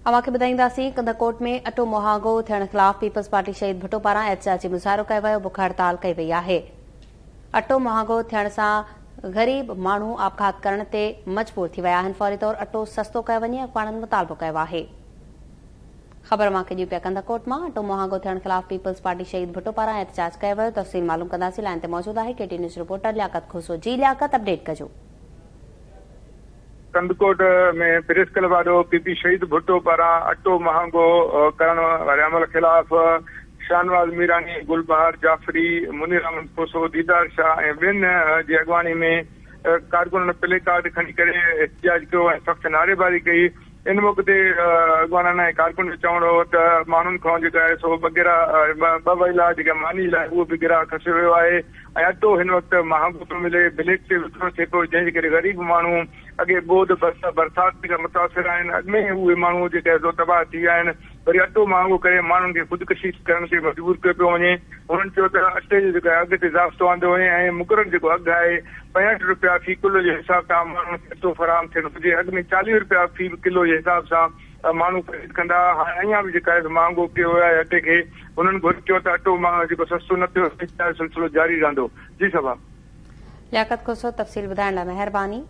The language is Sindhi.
اوهان کي ٻڌائينداسين ڪنڌڪوٽ ۾ اٽو مهانگو ٿيڻ خلاف پيپلز پارٽي شهيد ڀٽو پاران احتجاجي مظاهرو ڪيو ويو، بک هڙتال ڪئي وئي آهي. اٽو مهانگو ٿيڻ سان غريب ماڻهو آپگهات ڪرڻ تي مجبور ٿي ويا آهن، فوري طور اٽو سستو ڪيو وڃي، اڳواڻن مطالبو ڪيو آهي. خبر اوهان کي ڏيون پيا ڪنڌڪوٽ مان اٽو مهانگو ٿيڻ خلاف پيپلز پارٽي شهيد ڀٽو پاران احتجاج ڪيو ويو، تفصيل معلوم ڪنداسين، لائين تي موجود آهي K T news reporter Liaquat Khoso, جي لياقت اپڊيٽ ڪجو. ڪنڌڪوٽ ۾ پريس ڪلب آڏو پي پي شهيد ڀٽو پاران اٽو مهانگو ڪرڻ واري عمل خلاف شاهنواز ميراڻي، گل بهار جعفري، منير احمد کوسو، ديدار شاهه ۽ ٻين جي اڳواڻي ۾ ڪارڪنن پلي ڪارڊ کڻي ڪري احتجاج ڪيو ۽ سخت نعريبازي ڪئي. ان موقعي تي اڳواڻن ۽ ڪارڪنن جو چوڻ هو ته ماڻهن کان جيڪا آهي سو ٻه گرهه ٻه ويلا جيڪا ماني لاء اهو به گرهه کسيو ويو آهي ۽ اٽو هن وقت مهانگو پيو ملي، بليڪ تي وڪرو ٿئي پيو، جنهن جي ڪري غريب ماڻهو اڳي ٻوڏ برسات کان متاثر آهن، اڳ ۾ ئي اهي ماڻهو جيڪي آهي سو تباهه ٿي ويا آهن، وري اٽو مهانگو ڪري ماڻهن کي خودڪشي ڪرڻ تي مجبور ڪيو پيو وڃي. هنن چيو ته اٽي جو جيڪو آهي اگهه تي ضابطو آندو وڃي ۽ مقرر جيڪو اگهه آهي 65 رپيا في ڪلو جي حساب سان ماڻهن کي اٽو فراهم ٿيڻ گهرجي، اڳ ۾ 40 رپيا في ڪلو جي حساب سان ماڻهو خريد ڪندا ها، هاڻي اڃا به جيڪا آهي سو مهانگو ڪيو ويو آهي اٽي کي، هنن گهر چيو ته اٽو جيڪو سستو نه ٿيو احتجاج سلسلو جاري رهندو. جي صبا. لياقت کوسو تفصيل ٻڌائڻ لاء مهرباني.